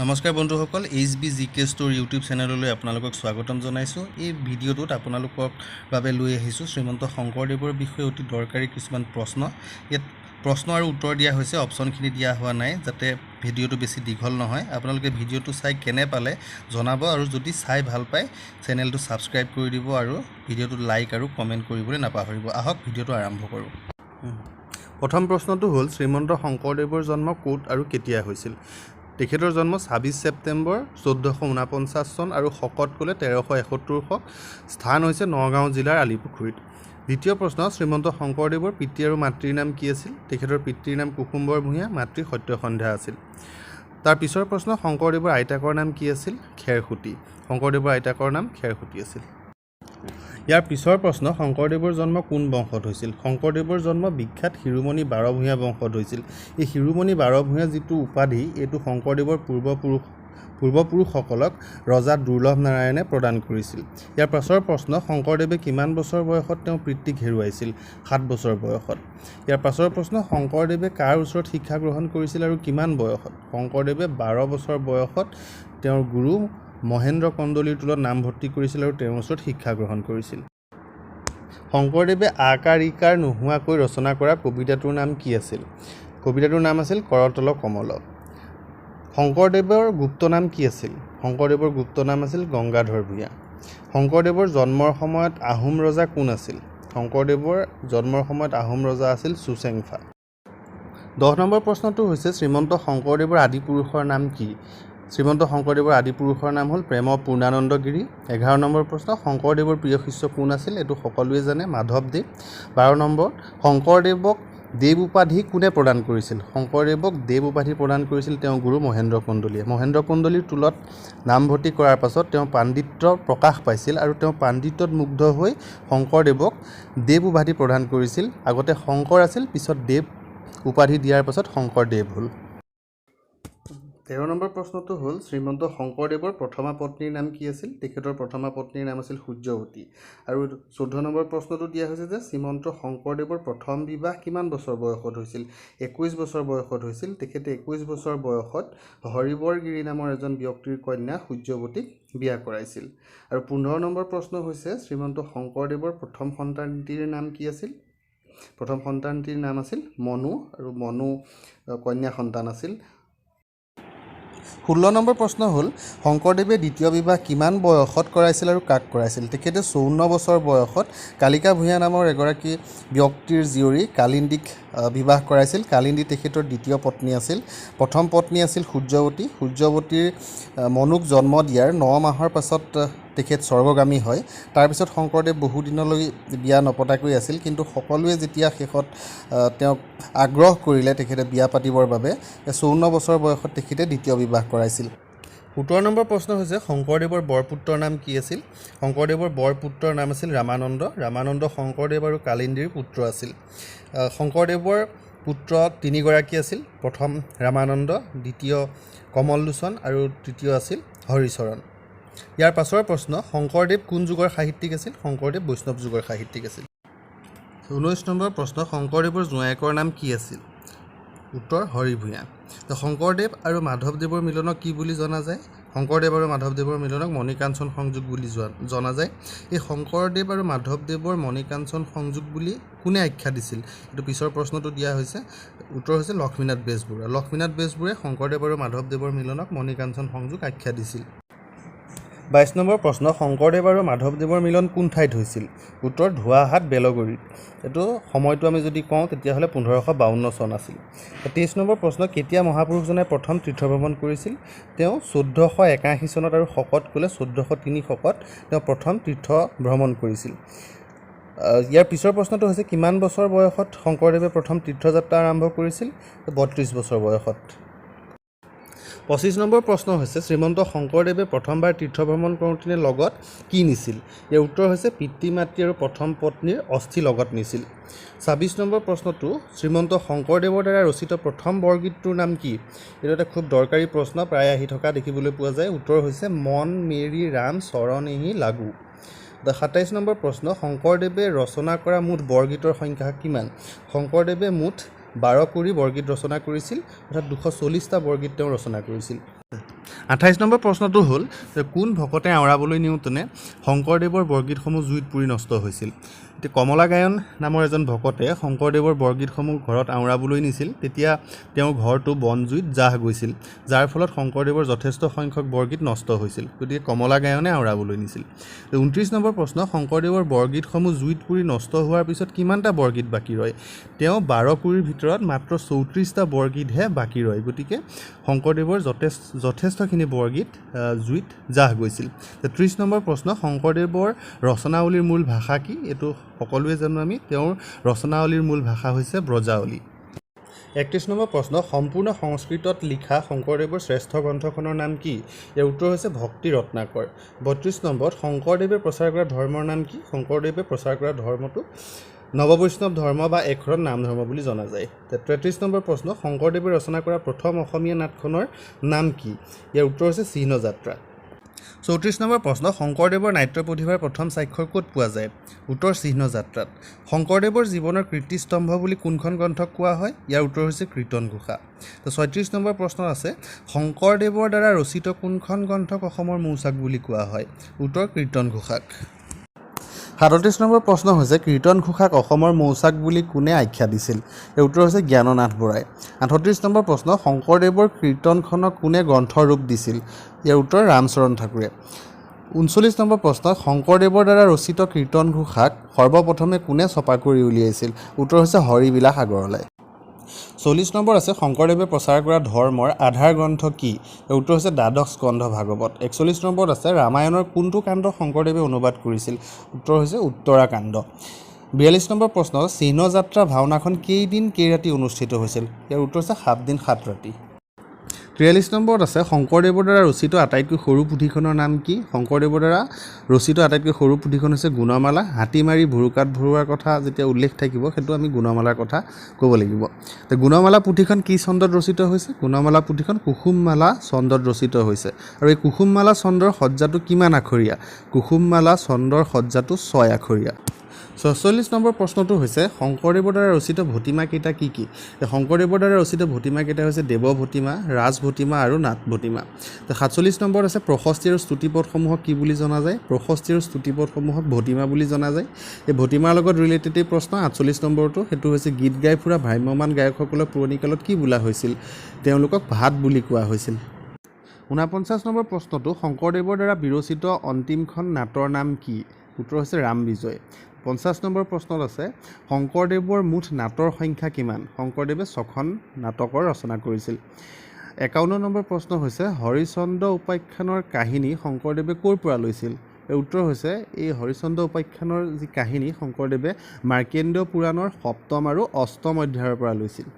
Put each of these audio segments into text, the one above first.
নমস্কাৰ বন্ধুসকল, H B G কে store YouTube চেনেললৈ আপোনালোকক স্বাগতম জনাইছোঁ। এই ভিডিঅ'টোত আপোনালোকৰ বাবে লৈ আহিছোঁ শ্ৰীমন্ত শংকৰদেৱৰ বিষয়ে অতি দৰকাৰী কিছুমান প্ৰশ্ন। ইয়াত প্ৰশ্ন আৰু উত্তৰ দিয়া হৈছে, অপশ্যনখিনি দিয়া হোৱা নাই যাতে ভিডিঅ'টো বেছি দীঘল নহয়। আপোনালোকে ভিডিঅ'টো চাই কেনে পালে জনাব আৰু যদি চাই ভাল পায় চেনেলটো ছাবস্ক্ৰাইব কৰি দিব আৰু ভিডিঅ'টো লাইক আৰু কমেণ্ট কৰিবলৈ নাপাহৰিব। আহক, ভিডিঅ'টো আৰম্ভ কৰোঁ। প্ৰথম প্ৰশ্নটো হ'ল, শ্ৰীমন্ত শংকৰদেৱৰ জন্ম ক'ত আৰু কেতিয়া হৈছিল? তেখেতৰ জন্ম 26 ছেপ্টেম্বৰ 1449 চন আৰু শকত ক'লে 1371 শক। স্থান হৈছে নগাঁও জিলাৰ আলিপুখুৰীত। দ্বিতীয় প্ৰশ্ন, শ্ৰীমন্ত শংকৰদেৱৰ পিতৃ আৰু মাতৃৰ নাম কি আছিল? তেখেতৰ পিতৃৰ নাম কুসুম্বৰ ভূঞা, মাতৃ সত্যসন্ধ্যা আছিল। তাৰ পিছৰ প্ৰশ্ন, শংকৰদেৱৰ আইতাকৰ নাম কি আছিল? খেৰসূতী। শংকৰদেৱৰ আইতাকৰ নাম খেৰসূতী আছিল। ইয়াৰ পিছৰ প্ৰশ্ন, শংকৰদেৱৰ জন্ম কোন বংশত হৈছিল? শংকৰদেৱৰ জন্ম বিখ্যাত শিৰোমণি বাৰভূঞা বংশত হৈছিল। এই শিৰোমণি বাৰভূঞা যিটো উপাধি, এইটো শংকৰদেৱৰ পূৰ্বপুৰুষসকলক ৰজা দুৰ্লভ নাৰায়ণে প্ৰদান কৰিছিল। ইয়াৰ পাছৰ প্ৰশ্ন, শংকৰদেৱে কিমান বছৰ বয়সত তেওঁ পিতৃক হেৰুৱাইছিল? 7 বছৰ বয়সত। ইয়াৰ পাছৰ প্ৰশ্ন, শংকৰদেৱে কাৰ ওচৰত শিক্ষা গ্ৰহণ কৰিছিল আৰু কিমান বয়সত? শংকৰদেৱে 12 বছৰ বয়সত তেওঁৰ গুৰু মহেন্দ্ৰ কন্দলীৰ টোলত নামভৰ্তি কৰিছিল আৰু তেওঁৰ ওচৰত শিক্ষা গ্ৰহণ কৰিছিল। শংকৰদেৱে আকাৰ ইকাৰ নোহোৱাকৈ ৰচনা কৰা কবিতাটোৰ নাম কি আছিল? কবিতাটোৰ নাম আছিল কৰতল কমল। শংকৰদেৱৰ গুপ্ত নাম কি আছিল? শংকৰদেৱৰ গুপ্ত নাম আছিল গংগাধৰ ভূঞা। শংকৰদেৱৰ জন্মৰ সময়ত আহোম ৰজা কোন আছিল? শংকৰদেৱৰ জন্মৰ সময়ত আহোম ৰজা আছিল চুচেংফা। 10 নম্বৰ প্ৰশ্নটো হৈছে, শ্ৰীমন্ত শংকৰদেৱৰ আদি পুৰুষৰ নাম কি? শ্ৰীমন্ত শংকৰদেৱৰ আদি পুৰুষৰ নাম হ'ল প্ৰেম পূৰ্ণানন্দ গিৰি। 11 নম্বৰ প্ৰশ্ন, শংকৰদেৱৰ প্ৰিয় শিষ্য কোন আছিল? এইটো সকলোৱে জানে, মাধৱদেৱ। 12 নম্বৰ, শংকৰদেৱক দেৱ উপাধি কোনে প্ৰদান কৰিছিল? শংকৰদেৱক দেৱ উপাধি প্ৰদান কৰিছিল তেওঁৰ গুৰু মহেন্দ্ৰ কন্দলীয়ে। মহেন্দ্ৰ কন্দলীৰ টোলত নামভৰ্তি কৰাৰ পাছত তেওঁ পাণ্ডিত্য প্ৰকাশ পাইছিল আৰু তেওঁ পাণ্ডিত্যত মুগ্ধ হৈ শংকৰদেৱক দেৱ উপাধি প্ৰদান কৰিছিল। আগতে শংকৰ আছিল, পিছত দেৱ উপাধি দিয়াৰ পাছত শংকৰদেৱ হ'ল। 13 নম্বৰ প্ৰশ্নটো হ'ল, শ্ৰীমন্ত শংকৰদেৱৰ প্ৰথমা পত্নীৰ নাম কি আছিল? তেখেতৰ প্ৰথমা পত্নীৰ নাম আছিল সূৰ্যৱতী। আৰু 14 নম্বৰ প্ৰশ্নটো দিয়া হৈছে যে শ্ৰীমন্ত শংকৰদেৱৰ প্ৰথম বিবাহ কিমান বছৰ বয়সত হৈছিল? 21 বছৰ বয়সত হৈছিল। তেখেতে 21 বছৰ বয়সত হৰিবৰ গিৰি নামৰ এজন ব্যক্তিৰ কন্যা সূৰ্যৱতীক বিয়া কৰাইছিল। আৰু 15 নম্বৰ প্ৰশ্ন হৈছে, শ্ৰীমন্ত শংকৰদেৱৰ প্ৰথম সন্তানটিৰ নাম কি আছিল? প্ৰথম সন্তানটিৰ নাম আছিল মনু আৰু মনু কন্যা সন্তান আছিল। 16 নম্বৰ প্ৰশ্ন হ'ল, শংকৰদেৱে দ্বিতীয় বিবাহ কিমান বয়সত কৰাইছিল আৰু কাক কৰাইছিল? তেখেতে 54 বছৰ বয়সত কালিকা ভূঞা নামৰ এগৰাকী ব্যক্তিৰ জীয়ৰী কালিন্দীক বিবাহ কৰাইছিল। কালিন্দী তেখেতৰ দ্বিতীয় পত্নী আছিল। প্ৰথম পত্নী আছিল সূৰ্যৱতী। সূৰ্যৱতীৰ মনুক জন্ম দিয়াৰ 9 মাহৰ পাছত তেখেত স্বৰ্গগামী হয়। তাৰপিছত শংকৰদেৱ বহুদিনলৈ বিয়া নপতাকৈ আছিল, কিন্তু সকলোৱে যেতিয়া শেষত তেওঁক আগ্ৰহ কৰিলে তেখেতে বিয়া পাতিবৰ বাবে, 54 বছৰ বয়সত তেখেতে দ্বিতীয় বিবাহ কৰাইছিল। 17 নম্বৰ প্ৰশ্ন হৈছে, শংকৰদেৱৰ বৰপুত্ৰৰ নাম কি আছিল? শংকৰদেৱৰ বৰপুত্ৰৰ নাম আছিল ৰামানন্দ। ৰামানন্দ শংকৰদেৱ আৰু কালিন্দীৰ পুত্ৰ আছিল। শংকৰদেৱৰ পুত্ৰ তিনিগৰাকী আছিল। প্ৰথম ৰামানন্দ, দ্বিতীয় কমললোচন আৰু তৃতীয় আছিল হৰিচৰণ। ইয়াৰ পাছৰ প্ৰশ্ন, শংকৰদেৱ কোন যুগৰ সাহিত্যিক আছিল? শংকৰদেৱ বৈষ্ণৱ যুগৰ সাহিত্যিক আছিল। 19 নম্বৰ প্ৰশ্ন, শংকৰদেৱৰ জোঁৱায়েকৰ নাম কি আছিল? উত্তৰ হৰি ভূঞা। শংকৰদেৱ আৰু মাধৱদেৱৰ মিলনক কি বুলি জনা যায়? শংকৰদেৱ আৰু মাধৱদেৱৰ মিলনক মণিকাঞ্চন সংযোগ বুলি জনা যায়। এই শংকৰদেৱ আৰু মাধৱদেৱৰ মণিকাঞ্চন সংযোগ বুলি কোনে আখ্যা দিছিল? এইটো পিছৰ প্ৰশ্নটো দিয়া হৈছে। উত্তৰ হৈছে লক্ষ্মীনাথ বেজবৰুৱা। লক্ষ্মীনাথ বেজবৰুৱাই শংকৰদেৱ আৰু মাধৱদেৱৰ মিলনক মণিকাঞ্চন সংযোগ আখ্যা দিছিল। 22 নম্বৰ প্ৰশ্ন, শংকৰদেৱ আৰু মাধৱদেৱৰ মিলন কোন ঠাইত হৈছিল? উত্তৰ ধোৱাহাট বেলগুৰিত। এইটো সময়টো আমি যদি কওঁ তেতিয়াহ'লে 1552 চন আছিল। 23 নম্বৰ প্ৰশ্ন, কেতিয়া মহাপুৰুষজনে প্ৰথম তীৰ্থ ভ্ৰমণ কৰিছিল? তেওঁ 1481 চনত আৰু শকত ক'লে 1403 শকত তেওঁ প্ৰথম তীৰ্থ ভ্ৰমণ কৰিছিল। ইয়াৰ পিছৰ প্ৰশ্নটো হৈছে, কিমান বছৰ বয়সত শংকৰদেৱে প্ৰথম তীৰ্থযাত্ৰা আৰম্ভ কৰিছিল? 32 বছৰ বয়সত। 25 নম্বৰ প্ৰশ্ন হৈছে, শ্ৰীমন্ত শংকৰদেৱে প্ৰথমবাৰ তীৰ্থ ভ্ৰমণ কৰোঁতেনে লগত কি নিছিল? ইয়াৰ উত্তৰ হৈছে পিতৃ মাতৃ আৰু প্ৰথম পত্নীৰ অস্থি লগত নিছিল। 26 নম্বৰ প্ৰশ্নটো, শ্ৰীমন্ত শংকৰদেৱৰ দ্বাৰা ৰচিত প্ৰথম বৰগীতটোৰ নাম কি? এইটো এটা খুব দৰকাৰী প্ৰশ্ন, প্ৰায় আহি থকা দেখিবলৈ পোৱা যায়। উত্তৰ হৈছে মন মেৰি ৰাম চৰণেহি লাগু। 27 নম্বৰ প্ৰশ্ন, শংকৰদেৱে ৰচনা কৰা মুঠ বৰগীতৰ সংখ্যা কিমান? শংকৰদেৱে মুঠ 12 কুৰি বৰগীত ৰচনা কৰিছিল, অৰ্থাৎ 240টা বৰগীত তেওঁ ৰচনা কৰিছিল। 28 নম্বৰ প্ৰশ্নটো হ'ল যে কোন ভকতে আওৰাবলৈ নিওঁতেনে শংকৰদেৱৰ বৰগীতসমূহ জুইত পুৰি নষ্ট হৈছিল? এতিয়া কমলা গায়ন নামৰ এজন ভকতে শংকৰদেৱৰ বৰগীতসমূহ ঘৰত আওৰাবলৈ নিছিল, তেতিয়া তেওঁৰ ঘৰটো বনজুইত জাহ গৈছিল, যাৰ ফলত শংকৰদেৱৰ যথেষ্ট সংখ্যক বৰগীত নষ্ট হৈছিল। গতিকে কমলা গায়নে আওৰাবলৈ নিছিল। 29 নম্বৰ প্ৰশ্ন, শংকৰদেৱৰ বৰগীতসমূহ জুইত পুৰি নষ্ট হোৱাৰ পিছত কিমানটা বৰগীত বাকী ৰয়? তেওঁ 12 কুৰিৰ ভিতৰত মাত্ৰ 34টা বৰগীতহে বাকী ৰয়। গতিকে শংকৰদেৱৰ যথেষ্টখিনি বৰগীত জুইত জাহ গৈছিল। 30 নম্বৰ প্ৰশ্ন, শংকৰদেৱৰ ৰচনাৱলীৰ মূল ভাষা কি? এইটো সকলোৱে জানো আমি, তেওঁৰ ৰচনাৱলীৰ মূল ভাষা হৈছে ব্ৰজাৱলী। 31 নম্বৰ প্ৰশ্ন, সম্পূৰ্ণ সংস্কৃতত লিখা শংকৰদেৱৰ শ্ৰেষ্ঠ গ্ৰন্থখনৰ নাম কি? ইয়াৰ উত্তৰ হৈছে ভক্তি ৰত্নাকৰ। 32 নম্বৰত, শংকৰদেৱে প্ৰচাৰ কৰা ধৰ্মৰ নাম কি? শংকৰদেৱে প্ৰচাৰ কৰা ধৰ্মটো নৱবৈষ্ণৱ ধৰ্ম বা একশৰণ নাম ধৰ্ম বুলি জনা যায়। 33 নম্বৰ প্ৰশ্ন, শংকৰদেৱে ৰচনা কৰা প্ৰথম অসমীয়া নাটখনৰ নাম কি? ইয়াৰ উত্তৰ হৈছে চিহ্নযাত্ৰা। 34 নম্বৰ প্ৰশ্ন, শংকৰদেৱৰ নাট্য প্ৰতিভাৰ প্ৰথম স্বাক্ষৰ ক'ত পোৱা যায়? উত্তৰ চিহ্নযাত্ৰাত। শংকৰদেৱৰ জীৱনৰ কীৰ্তিস্তম্ভ বুলি কোনখন গ্ৰন্থক কোৱা হয়? ইয়াৰ উত্তৰ হৈছে কীৰ্তন ঘোষা। 36 নম্বৰ প্ৰশ্ন আছে, শংকৰদেৱৰ দ্বাৰা ৰচিত কোনখন গ্ৰন্থক অসমৰ মৌচাক বুলি কোৱা হয়? উত্তৰ কীৰ্তন ঘোষাক। 37 নম্বৰ প্ৰশ্ন হৈছে, কীৰ্তন ঘোষাক অসমৰ মৌচাক বুলি কোনে আখ্যা দিছিল? ইয়াৰ উত্তৰ হৈছে জ্ঞাননাথ বৰাই। 38 নম্বৰ প্ৰশ্ন, শংকৰদেৱৰ কীৰ্তনখনক কোনে গ্ৰন্থৰ ৰূপ দিছিল? ইয়াৰ উত্তৰ ৰামচৰণ ঠাকুৰে। 39 নম্বৰ প্ৰশ্ন, শংকৰদেৱৰ দ্বাৰা ৰচিত কীৰ্তন ঘোষাক সৰ্বপ্ৰথমে কোনে ছপা কৰি উলিয়াইছিল? উত্তৰ হৈছে হৰিবিলাস আগৰৱালাই। 40 নম্বৰ আছে, শংকৰদেৱে প্ৰচাৰ কৰা ধৰ্মৰ আধাৰ গ্ৰন্থ কি? ইয়াৰ উত্তৰ হৈছে দ্বাদশ স্কন্ধ ভাগৱত। 41 নম্বৰত আছে, ৰামায়ণৰ কোনটো কাণ্ড শংকৰদেৱে অনুবাদ কৰিছিল? উত্তৰ হৈছে উত্তৰাকাণ্ড। 42 নম্বৰ প্ৰশ্ন, চিহ্নযাত্ৰা ভাওনাখন কেইদিন কেইৰাতি অনুষ্ঠিত হৈছিল? ইয়াৰ উত্তৰ হৈছে 7 দিন 7 ৰাতি। 43 নম্বৰত আছে, শংকৰদেৱৰ দ্বাৰা ৰচিত আটাইতকৈ সৰু পুথিখনৰ নাম কি? শংকৰদেৱৰ দ্বাৰা ৰচিত আটাইতকৈ সৰু পুথিখন হৈছে গুণমালা। হাতী মাৰি ভুৰুকাত ভৰোৱাৰ কথা যেতিয়া উল্লেখ থাকিব, সেইটো আমি গুণমালাৰ কথা ক'ব লাগিব। গুণমালা পুথিখন কি ছন্দত ৰচিত হৈছে? গুণমালা পুথিখন কুসুমমালা ছন্দত ৰচিত হৈছে। আৰু এই কুসুমমালা ছন্দৰ সজ্জাটো কিমান আখৰীয়া? কুসুমমালা ছন্দৰ সজ্জাটো 6 আখৰীয়া। 46 নম্বৰ প্ৰশ্নটো হৈছে, শংকৰদেৱৰ দ্বাৰা ৰচিত ভটিমা কেইটা কি কি? শংকৰদেৱৰ দ্বাৰা ৰচিত ভটিমা কেইটা হৈছে দেৱ ভটিমা, ৰাজ ভটিমা আৰু নাট ভটিমা। 47 নম্বৰত আছে, প্ৰশস্তি আৰু স্তুতিপদসমূহক কি বুলি জনা যায়? প্ৰশস্তি আৰু স্তুতিপদসমূহক ভটিমা বুলি জনা যায়। এই ভটিমাৰ লগত ৰিলেটেড প্ৰশ্ন 48 নম্বৰটো, সেইটো হৈছে গীত গাই ফুৰা ভ্ৰাম্যমাণ গায়কসকলক পুৰণি কালত কি বোলা হৈছিল? তেওঁলোকক ভাট বুলি কোৱা হৈছিল। 49 নম্বৰ প্ৰশ্নটো, শংকৰদেৱৰ দ্বাৰা বিৰচিত অন্তিমখন নাটৰ নাম কি? উত্তৰ হৈছে ৰাম বিজয়। 50 নম্বৰ প্ৰশ্নত আছে, শংকৰদেৱৰ মুঠ নাটৰ সংখ্যা কিমান? শংকৰদেৱে 6খন নাটকৰ ৰচনা কৰিছিল। 51 নম্বৰ প্ৰশ্ন হৈছে, হৰিচন্দ্ৰ উপাখ্যানৰ কাহিনী শংকৰদেৱে ক'ৰ পৰা লৈছিল? ইয়াৰ উত্তৰ হৈছে, এই হৰিচন্দ্ৰ উপাখ্যানৰ যি কাহিনী শংকৰদেৱে মাৰ্কেণ্ডেয় পুৰাণৰ সপ্তম আৰু অষ্টম অধ্যায়ৰ পৰা লৈছিল।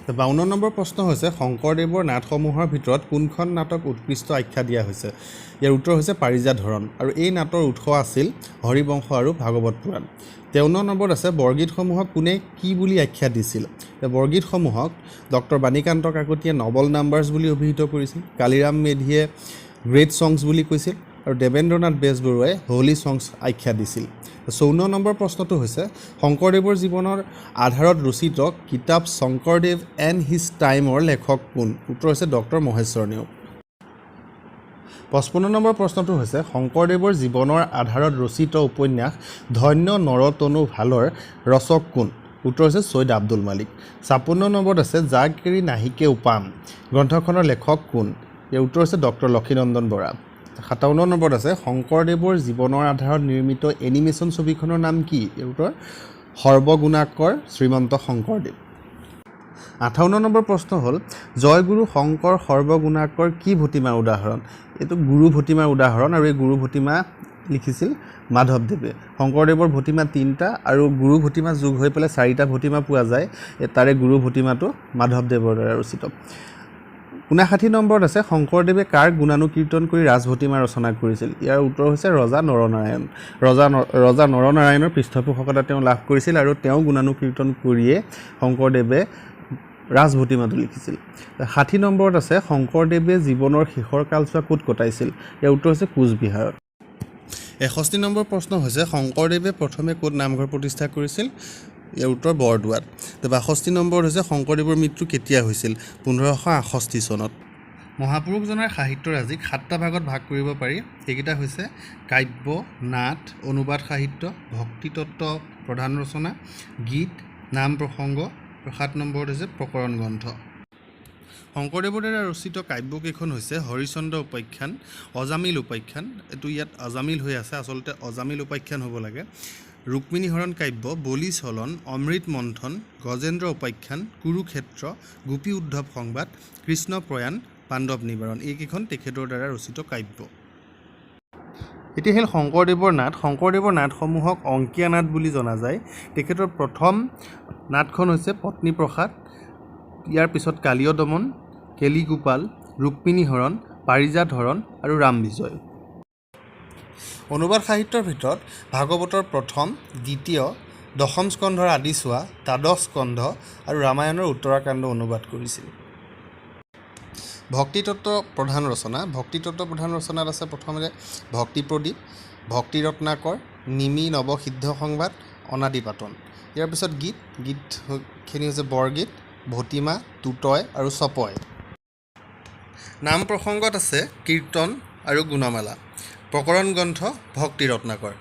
52 নম্বৰ প্ৰশ্ন হৈছে, শংকৰদেৱৰ নাটসমূহৰ ভিতৰত কোনখন নাটক উৎকৃষ্ট আখ্যা দিয়া হৈছে? ইয়াৰ উত্তৰ হৈছে পাৰিজাত হৰণ। আৰু এই নাটৰ উৎস আছিল হৰিবংশ আৰু ভাগৱত পুৰাণ। 53 নম্বৰত আছে, বৰগীতসমূহক কোনে কি বুলি আখ্যা দিছিল? বৰগীতসমূহক ডক্টৰ বাণীকান্ত কাকতিয়ে নবল নাম্বাৰ্ছ বুলি অভিহিত কৰিছিল, কালিৰাম মেধিয়ে গ্ৰেট ছংছ বুলি কৈছিল আৰু দেৱেন্দ্ৰনাথ বেজবৰুৱাই হোলী ছংছ আখ্যা দিছিল। 54 নম্বৰ প্ৰশ্নটো হৈছে, শংকৰদেৱৰ জীৱনৰ আধাৰত ৰচিত কিতাপ শংকৰদেৱ এণ্ড his টাইমৰ লেখক কোন? উত্তৰ হৈছে ডক্টৰ মহেশ্বৰ নেওগ। 55 নম্বৰ প্ৰশ্নটো হৈছে, শংকৰদেৱৰ জীৱনৰ আধাৰত ৰচিত উপন্যাস ধন্য নৰতনু ভালৰ ৰচক কোন? উত্তৰ হৈছে ছৈয়দ আব্দুল মালিক। 56 নম্বৰত আছে, জাগ কেৰি নাহিকে উপাম গ্ৰন্থখনৰ লেখক কোন? ইয়াৰ উত্তৰ হৈছে ডক্টৰ লক্ষীনন্দন বৰা। 57 নম্বৰত আছে, শংকৰদেৱৰ জীৱনৰ আধাৰত নিৰ্মিত এনিমেশ্যন ছবিখনৰ নাম কি? ইয়াৰ উত্তৰ সৰ্বগুণাকৰ শ্ৰীমন্ত শংকৰদেৱ। 58 নম্বৰ প্ৰশ্ন হ'ল, জয়গুৰু শংকৰ সৰ্বগুণাকৰ কি ভটিমাৰ উদাহৰণ? এইটো গুৰু ভটিমাৰ উদাহৰণ আৰু এই গুৰু ভটিমা লিখিছিল মাধৱদেৱে। শংকৰদেৱৰ ভটিমা 3টা আৰু গুৰু ভটিমা যোগ হৈ পেলাই 4টা ভটিমা পোৱা যায়। তাৰে গুৰু ভটিমাটো মাধৱদেৱৰ দ্বাৰা ৰচিত। 59 নম্বৰত আছে, শংকৰদেৱে কাৰ গুণানুকীৰ্তন কৰি ৰাজভটিমা ৰচনা কৰিছিল? ইয়াৰ উত্তৰ হৈছে ৰজা নৰনাৰায়ণ। ৰজা নৰনাৰায়ণৰ পৃষ্ঠপোষকতা তেওঁ লাভ কৰিছিল আৰু তেওঁ গুণানুকীৰ্তন কৰিয়ে শংকৰদেৱে ৰাজভটিমাটো লিখিছিল। 60 নম্বৰত আছে, শংকৰদেৱে জীৱনৰ শেষৰ কালচোৱা ক'ত কটাইছিল? ইয়াৰ উত্তৰ হৈছে কোচবিহাৰত। 61 নম্বৰ প্ৰশ্ন হৈছে, শংকৰদেৱে প্ৰথমে ক'ত নামঘৰ প্ৰতিষ্ঠা কৰিছিল? ইয়াৰ উত্তৰ বৰদোৱাত। 62 নম্বৰত হৈছে, শংকৰদেৱৰ মৃত্যু কেতিয়া হৈছিল? 1568 চনত। মহাপুৰুষজনাৰ সাহিত্যৰাজিক সাতটা ভাগত ভাগ কৰিব পাৰি। সেইকেইটা হৈছে কাব্য, নাট, অনুবাদ সাহিত্য, ভক্তিতত্ত্ব প্ৰধান ৰচনা, গীত, নাম প্ৰসংগ আৰু 7 নম্বৰত হৈছে প্ৰকৰণ গ্ৰন্থ। শংকৰদেৱৰ দ্বাৰা ৰচিত কাব্যকেইখন হৈছে হৰিশ্চন্দ্ৰ উপাখ্যান, অজামিল উপাখ্যান, এইটো ইয়াত অজামিল হৈ আছে, আচলতে অজামিল উপাখ্যান হ'ব লাগে, ৰুক্মিণী হৰণ কাব্য, বলি চলন, অমৃত মন্থন, গজেন্দ্ৰ উপাখ্যান, কুৰুক্ষেত্ৰ, গোপী উদ্ধৱ সংবাদ, কৃষ্ণ প্ৰয়াণ, পাণ্ডৱ নিবাৰণ। এইকেইখন তেখেতৰ দ্বাৰা ৰচিত কাব্য। এতিয়া হ'ল শংকৰদেৱৰ নাট। শংকৰদেৱৰ নাটসমূহক অংকীয়া নাট বুলি জনা যায়। তেখেতৰ প্ৰথম নাটখন হৈছে পত্নীপ্ৰসাদ, ইয়াৰ পিছত কালীয় দমন, কেলিগোপাল, ৰুক্মিণী হৰণ, পাৰিজাত হৰণ আৰু ৰাম বিজয়। অনুবাদ সাহিত্যৰ ভিতৰত ভাগৱতৰ প্ৰথম, দ্বিতীয়, দশম স্কন্ধৰ আদিছোৱা, দ্বাদশ স্কন্ধ আৰু ৰামায়ণৰ উত্তৰাকাণ্ড অনুবাদ কৰিছিল। ভক্তিতত্ত্ব প্ৰধান ৰচনা। ভক্তিতত্ত্ব প্ৰধান ৰচনাত আছে প্ৰথমতে ভক্তিপ্ৰদীপ, ভক্তিৰত্নাকৰ, নিমি নৱসিদ্ধ সংবাদ, অনাদিপাতন। ইয়াৰ পিছত গীত, গীতখিনি হৈছে বৰগীত, ভটিমা, টুটয় আৰু চপয়। নাম প্ৰসংগত আছে কীৰ্তন আৰু গুণমালা। প্ৰকৰণ গ্ৰন্থ ভক্তি ৰত্নাকৰ।